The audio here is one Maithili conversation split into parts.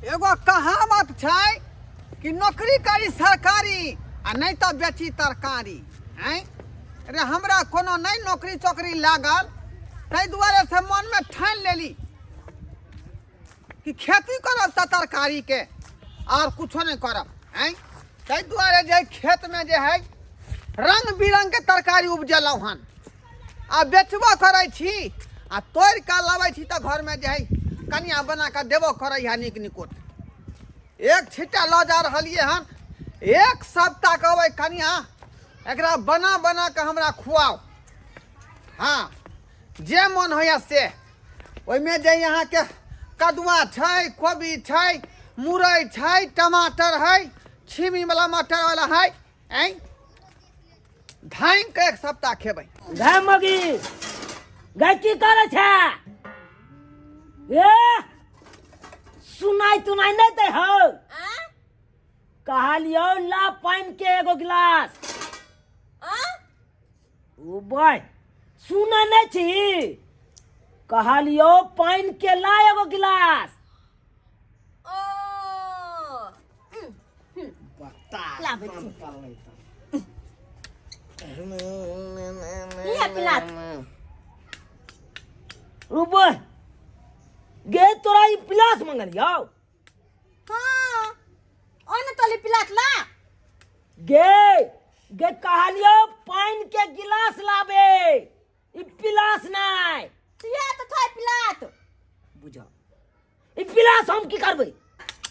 एगो कहावत छै कि नौकरी करी सरकारी आ नहि तऽ बेची तरकारी। आँय रे, हमरा कोनो नहि नौकरी चौकरी लागल, ताहि दुआरे से मनमे ठानि लेली कि खेती करब तऽ तरकारीके, आर कुछो नहि करब। आँय, ताहि दुआरे जे खेतमे जे है रङ्ग बिरङ्गके तरकारी उपजेलहुँ हन आ बेचबो करै छी आ तोड़ि कऽ लबै छी तऽ घरमे जे है कनिया बना कऽ देबो करै है नीक निकुत। एक छिट्टा लऽ जा रहलियै हन, एक सप्ताह कहबै कनिया एकरा बना बना कऽ हमरा खुआउ। हाँ, जे मन होइए से। ओहिमे जे अहाँके कदुआ छै, कोबी छै, मुरइ छै, टमाटर है, छिमीवला मटरवला है, आँय धानि के एक सप्ताह खेबै। गै मगी गै, की करै छै? ए सुनाई तुनाई नहीं दे हो? कहलियौ ला पानि के एगो गिलास। ओ बॉय, सुनै नहीं छी? कहलियौ पानि के ला एगो गिलास। ओ लाबै छी। लिअ पिलात। रुब गे, तोरा ई पिलास मंगलियौ? हाँ, ओने तोली पिलात ला। गे गे, कहलियौ पानि के गिलास लाबे, ई पिलास नहीं। पिया तो थोय पिलात। बुझा, ई पिलास हम की करबै?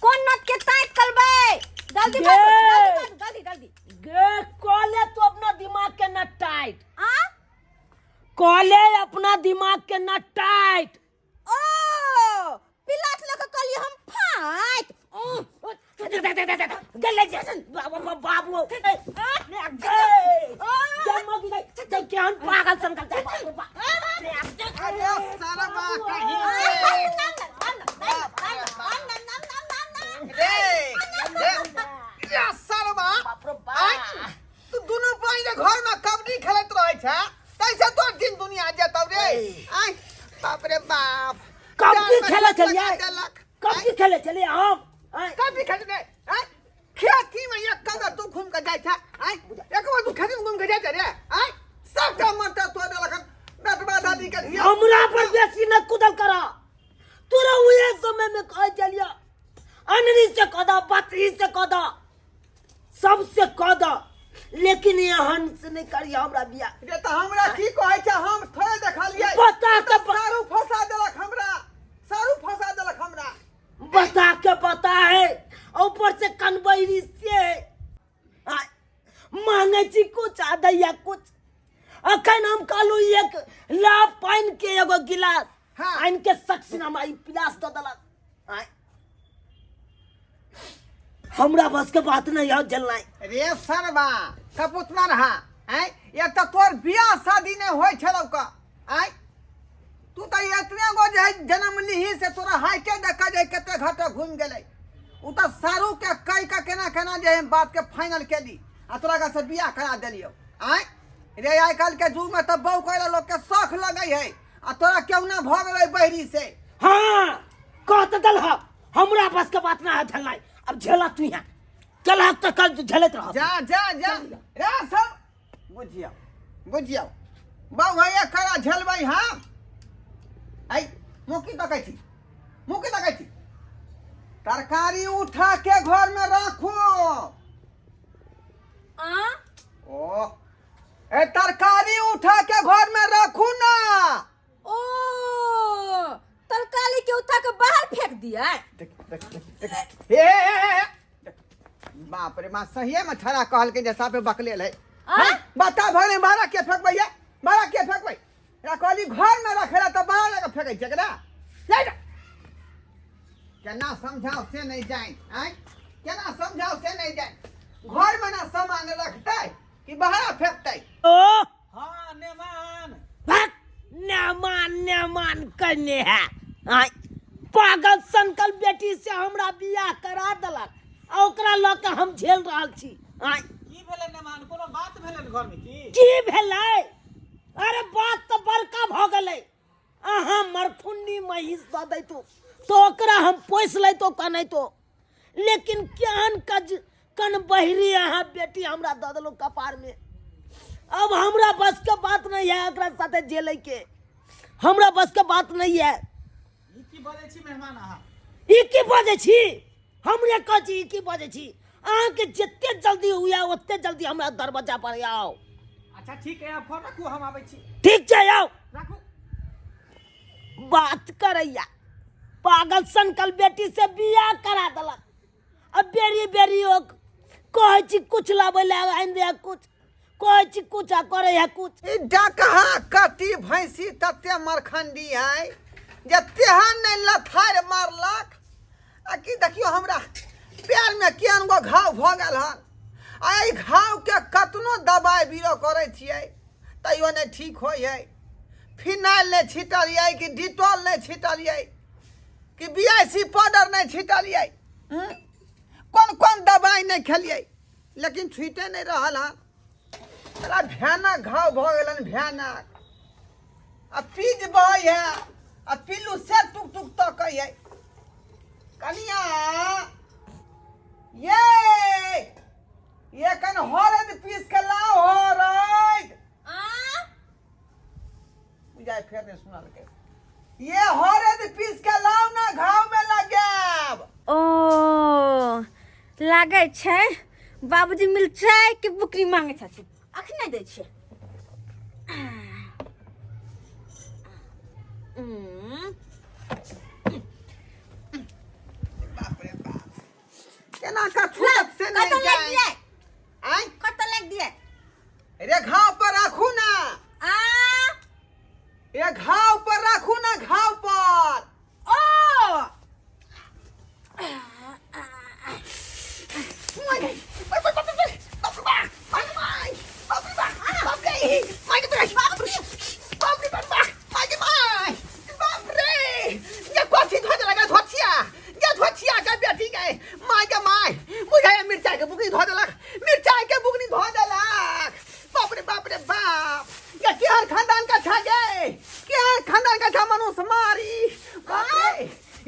कोन नट के ताकि कलबै? जल्दी गे। कर, जल्दी कर, जल्दी जल्दी। गे, कॉले तू अपना दिमाग के नट टाइट। आ कॉले अपना दिमाग के नट टाइट। ओ पिलात लऽ कऽ कहलियै हम फाइत। गेलै बाबू केहन पागल सन। अरे सरबा कहीं रे रे रे रे सरबा, आँय, तू दुनू पानि जे घर में कबड्डी खेलैत रहै छै, तैसे तोर दिन दुनिया जेतौ रे। आँय, बाप रे बाप। कबड्डी जान में खेलै चोट छलियै? लगा देलक। कबड्डी खेलै छलियै हम? आँय, कबड्डी खेलै रे? आँय, खेती में एक कदर तू घूम के जाइ छै? आँय, एक बार तू खेती में घूम के जाइ छै रे? आँय, सबटा मटर तोड़ देलक हन बेटबा दादी के धिया। हमरा पर बेसी न कुदल करा। तोरा उहे समय में कहे चलिया, अनरी से कदा, बतरी से कदा, सबसे कदा, लेकिन एहन से नहीं करिया हमरा बियाह। रे, तऽ हमरा की कहै छै? हम थोड़े देखलियै। बता के सारू फंसा देलक हमरा, सारू फंसा देलक हमरा। बता के बता है, ऊपर से कनबैरी से है। मांगे छी कुछ आ दैया कुछ। अखन हम कहलू एक ला पानि के एगो गिलास, आनि के सक्सिन हमरा ई पिलास दऽ देलक। आय, हमरा बस के बात नहीं है झेलनाइ। रे सरबा कपूतना रहा, आँय, एक तऽ तोर बियाह शादी नहि होइ छलौ का। आँय, तू तऽ एतने गो जे है जन्म लिही से तोरा हाइटे देख जे कते घाटा घूमि गेलै। उ तऽ सारू के कहि के केना केना जे है बात के फाइनल केली आ तोरा के से बियाह करा देलियौ। आँय रे, आइ काल्हि के युग में तऽ बहू करे लोक के शौख लगै है आ तोरा केहुना भऽ गेलै बहरी से। हाँ, कह तऽ देलहक, हमरा बस के बात ना है झेलनाइ। अब झेला तू यहाँ चलहक तऽ कल झेलैत रह। जा जा जा रे सब, बुझियौ बुझियौ बाबू भैया करा झेलबै हम। ऐ मुँह की तकै छी, मुँह की तकै छी? तरकारी उठा के घर में राखू। आ ओ ए, तरकारी उठा के घर में राखू ना। ओ तरकारी के उठा के बाहर फेंक दिया। देख देख देख देख, हे हे हे, हे देख। बाप रे माँ, सहिए में छड़ा कहलकै जे साफे बकलेल है। आ? हैं? बता भरे बाहर के फेंकबै ये, बाहर के फेंकबै? एकरा कहली घर में रखे ला तऽ बाहर लगा फेंकै छै एकरा। ले जा। केना समझाओ से नहीं जाए? आँय, केना समझाओ से नहीं जाए? घर में ना सामान रखतै कि बाहर फेंकतै? ओ हाँ नेमान। भाग, नेमान नेमान करने है। आय, पागल सनकल बेटी से हमरा बियाह करा देलक आ ओकरा लऽ के हम झेल रहल छी। आय, की भेलै नेमान? कोनो बात भेलै घर में की? की भेलै? अरे बात तऽ बड़का भऽ गेलै। अहाँ मरखुन्नी महींस दऽ दैतु तो ओकरा हम पोसि लैतो कनैतो, लेकिन केहन कज कन बहिरी अहाँ बेटी हमरा दऽ देलहुँ कपारमे। अब हमरा बस के बात नहीं है एकरा साथे झेलै के, हमरा बस के बात नहीं है। ई की बजै छी मेहमान अहाँ? ई की बजै छी? हमरे कहै छी ई की बजै छी? अहाँके जते जल्दी हुए ओते जल्दी हमरा दरवाजा पर आउ। अच्छा ठीक है, फोन राखू, हम आबै छी। ठीक छै, आउ। राखू। बात करैया पागल सनकल बेटी से बियाह करा देलक। अब बेरी बेरी ओ कहै छी कुछ लाबै लए आनि दे, कुछ कहै छी कुछ आ करै है कुछ। ई डकहा कटी भैंसी तते मरखंडी है जे तेहन नहि लथारि मारलक आ कि देखियौ हमरा पैरमे केहन गो घाव भऽ गेल हन। आ एहि घावके कतनो दबाइ बीरो करै छियै तैयो नहि ठीक होइ है। फिनाइल नहि छिटलियै कि डिटॉल नहि छिटलियै कि बी I C powder नहि छिटलियै, कोन कोन दबाइ नहि खेलियै, लेकिन छुइते नहि रहल हन। बड़ा भयानक घाव भऽ गेलन भयानक। आ पीज बहै है आ पिल्लू से टुक टुक तकै है। कनिया ये ये कन हरद पीस के लाओ हरद। बुझाय फेर नहीं सुनलकै। ये हरद पीस के लाओ ना, घाव में लगाब। ओ लागै छै बाबूजी मिरचाई के बुकनी मांगे छथिन, अखने दै छियै। बाप रे बाप, केना का छूटत से नहीं कतऽ लागि जाए। दियै? आँय? कतऽ लागि दियै? रे घाव पर राखू ना। आ? रे घाव पर राखू ना, घाव पर। ओ मिरचाई के बुकनी धो देलक, मिरचाई के बुकनी धो देलक। बाप रे बाप रे बाप, ये केहन खानदान का छा गे, केहन खानदान का छा मनुष्य मारी। बाप रे,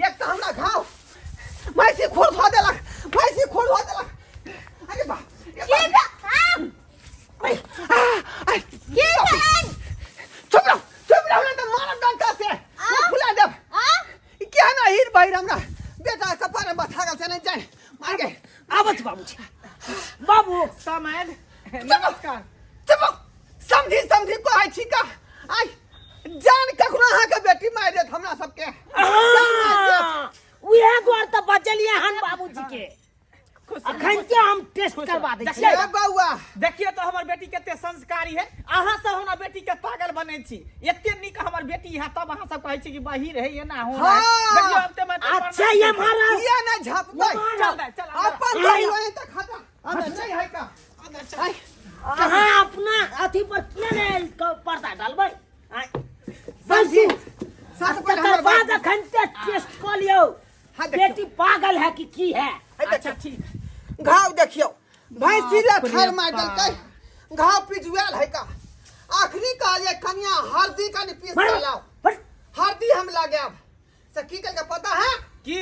एक तो हमरा घाव भैंसी खुर धो देलक, भैंसी खुर धो देलक। अरे बाप, ये बाप। के भेल? चुप रहो, चुप रहो, नहीं तो मारब डंका से। फुला देब। ई केहन अहीर बहिर हमरा बेटा कपार में बथा गेल से नहीं जाए मार गए। आबत बाबूजी, बाबू समय नमस्कार। चुप, समझी समझी कहै छी का आइ जान कखनो अहाँके बेटी मारि देत हमरा सबके। हाँ, उएह दुआर तऽ बचलियै हन बाबूजी के। खुश रहू। अखन के हम टेस्ट करवा दै छियै। ए बौआ, देखियौ तऽ हमर बेटी कते संस्कारी है। अहाँ सब हमरा बेटी के पागल बनै छी। एते नीक हमर बेटी है तब अहाँ सब कहै छी कि बहिर है एना हो। हाँ। देखियौ हम ते मैं अच्छा ये महाराज किया ना झापबै? चल दे, चल अंदर। अपन हाँ। कहियो एतऽ खाता नहीं है का। अंदर चल। आइ, अहाँ अपना अथी पर किया ने पर्दा डालबै? आँय। समझी सात पर तकर हमर बाद बात अखन ते टेस्ट कऽ लियौ। हाँ, देखियौ। बेटी पागल है कि की है। अच्छा ठीक। घाव देखियौ, भैंसी बाप रे लथार मारि देलकै, घाव पिजुआल है का। आखिरी कहलियै कनिया हल्दी कनि पीस के लाओ, हल्दी हम लगायब। से की केलकै पता है? की?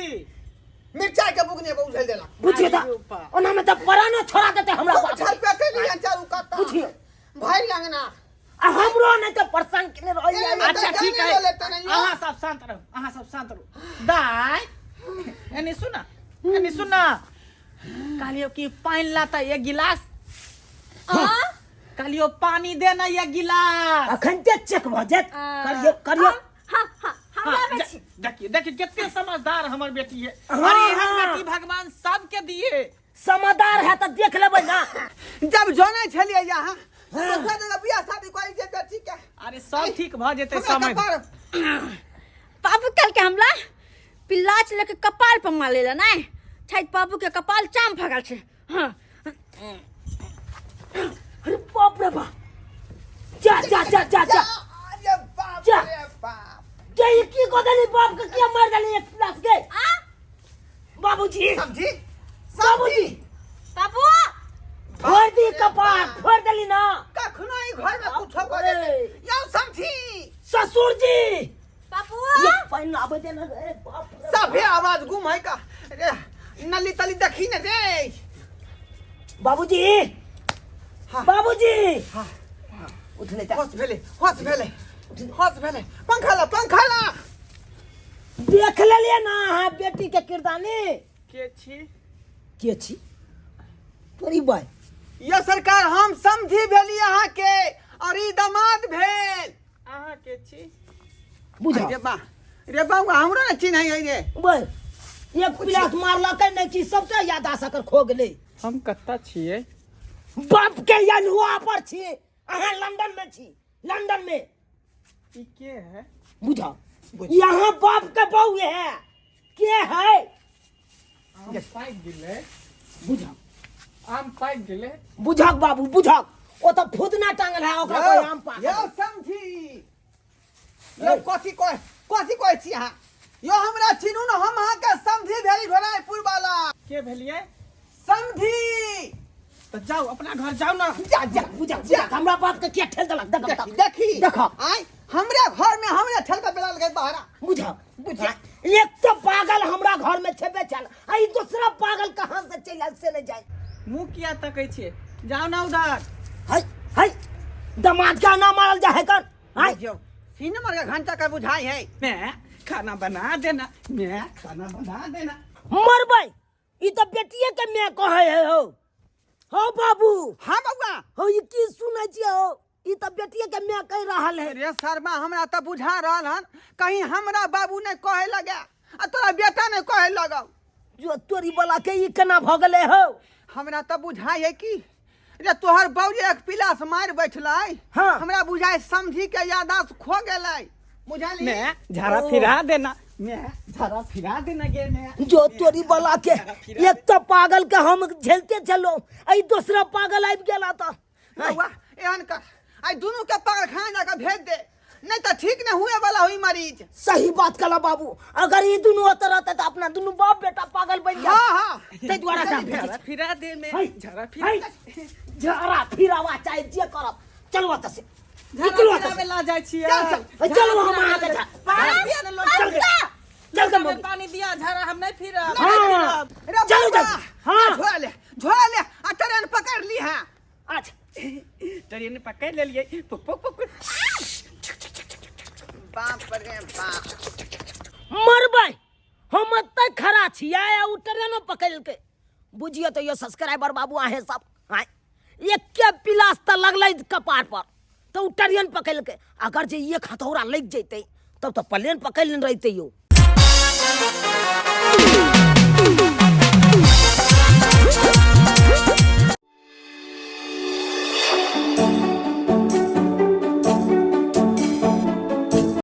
मिरचाई के बुकनी पर उझेल देलक। बुझियौ तऽ अरे बाप। ओना में तऽ परानो छोड़ा देतै हमरा खूब बाप। झरपेते लियन चारू कात। बुझियौ। भरि अंगना। आ हमरो नहि तऽ परेशान केने रहैया। ए, अच्छा तऽ ठीक जाने है, लेले तऽ नहियो। अहाँ सब शांत रहू, अहाँ सब शांत रहू। दाय एनी सुना, एनी सुना, कहलियो कि पानि लाता एक गिलास। कहलियो पानी दे ना एक गिलास। अखन ते चेक भऽ जायत। करियौ करियौ। हाँ, हाँ, हम हाँ, लाबै छी। देखिए देखिए कितने समझदार हमर बेटी है। हाँ, अरे एहन हाँ। बेटी भगवान सबके दिए। समझदार है तऽ देख लेबै ना। जब जानै छलियै यहाँ दोसर जगह बियाह शादी करै छै बेटी के। अरे सब ठीक भऽ जेतै हमरा समय। कपार बाबू कल के हमला पिलाच लेके कपाल पर मार लेला नहीं छै, बाबू के कपाल चाम भगल छै। हाँ। अरे बाप रे बाप, जा जा जा जा जा। अरे बाप जा। रे बाप, जे ई की कऽ देली बाप के, किया मार देली एक प्लस के? आ? बाबूजी। समझी बाबूजी। समझी। बाबू फोड़ दी कपार, फोड़ देली ना। कखनो ई घर में कुछो कऽ देतै। यौ समझी। ससुर जी। बाबू। ये पानि आबै दे ना। अरे बाप रे। साफे आवाज गुम है का रे नली तली देखी ने रे। बाबूजी। हाँ। बाबूजी। हाँ। उठले त। होश भेलै, होश भेलै, होश भेलै। पंखा ला, पंखा ला। देख लेलियै ना अहाँ बेटी के किरदानी। के छी? के छी तोरी बाय? ये सरकार, हम समझी भेली अहाँ के और ई दामाद भेल। अहाँ के छी? बुझा। रे बा रे बाबा, हमरो ने चिन्है है रे। बे एक पिलास मारलकै नहि कि सबटा याददाश्त एकर खो गेलै। हम कतऽ छियै? बाप के यनहुआ पर छी, अहाँ लंदन में छी, लंदन में। ई के है? बुझा, यहाँ बाप के बहू है के है। आम पाकि गेलै। बुझा। आम पाकि गेलै। बुझक बाबू बुझक, ओ तऽ फुदना टांगल है, ओकरा कोई आम पाक। यौ समझी यौ, कथी कह कथी कहै छी अहाँ यौ? हमरा चिन्हू न, हम अहाँके समझी भेली घोड़ापुर वाला। के भेलियै? समझी। तऽ जाउ, अपना घर जाउ ना। जा जा। बुझक बुझक, हमरा बाप के किया ठेल देलक? देख। देखी देखी। देखो। आय हमरे घर में हमरे ठेल के बेला लगे बहरा। बुझक। बुझक। एक तो पागल हमरा घर में छेबे चल, आ ई दूसरा पागल कहाँ से चलि आयल से नहीं जाए। मुँह किया तकै छियै? जाउ ना उधर। हाय हाय, दमाद का ना मारल जाए कर हाय। बुझियौ तीन नंबर के घंटा का बुझाई है। मैं खाना बना देना, मैं खाना बना देना। मरबै, ई तऽ बेटिए के माय कहै है। हो हो बाबू। हाँ बउआ। हो, ई की सुनै छियै हो? ई तऽ बेटिए के माय कहि रहल है। रे शर्मा, हमरा तऽ बुझा रहल हन कहीं हमरा बाबू ने कहे लगे आ तोरा बेटा ने कहे लगौ। जो तोरी वाला के ई केना भऽ गेलै हो? हमरा तऽ बुझाइ है कि रे तोहर बाबू एक पिलास मारि बैठलै। हाँ। हमरा बुझाइ समझी के याददाश्त खो गेलै, बुझली? मैं झाड़ा फिरा देना, मैं झाड़ा फिरा देना गे मैं। जो तोरी वाला के, एक तऽ पागल के हम झेलते छलो, आ ई दोसरा पागल आबि गेला तऽ। बउआ एहन कर, आइ दुनू के पागलखाना जाके भेज दे, नहीं तऽ ठीक नहीं हुए वाला हुई मरीज। सही बात कहला बाबू, अगर ई दुनू ओतऽ रहते तऽ अपना दुनू बाप बेटा पागल बनि जात। हाँ हाँ। ताहि दुआरे एकरा भेजै झाड़ा छी। फिरा दे मैं। है, झाड़ा फिरा। है, झाड़ा फिरावा चाहे जे करब, चलू ओतऽ से झाड़ा निकलू ओतऽ फिरावे से। ला जाइ छियै। चल, चल। है, चलू हम अहाँके पानी दिया ने लोटा। चल गे, चल गे लोटा में मम्मी। पानी दिया, झाड़ा हम नहीं फिरब। हाँ। नहीं फिरब। रे चलू बउआ, जल्दी। हाँ। झोला ले, झोला ले आ ट्रेन पकड़ ली है। अच्छा। ट्रेन पकड़ लेलियै, पुक पुक पुक। बाप रे बाप। मरबै, हम एतऽ खड़ा छियै आ ओ ट्रेनो पकड़लकै। बुझियौ तऽ यौ सब्सक्राइबर बाबू, अहेँ सब आँय, एके पिलास तऽ लगलै कपार पर तऽ ओ ट्रेन पकड़लकै। अगर जे एक हथौड़ा लागि जैतै तब तऽ प्लेन पकड़ि लेने रहितै यौ।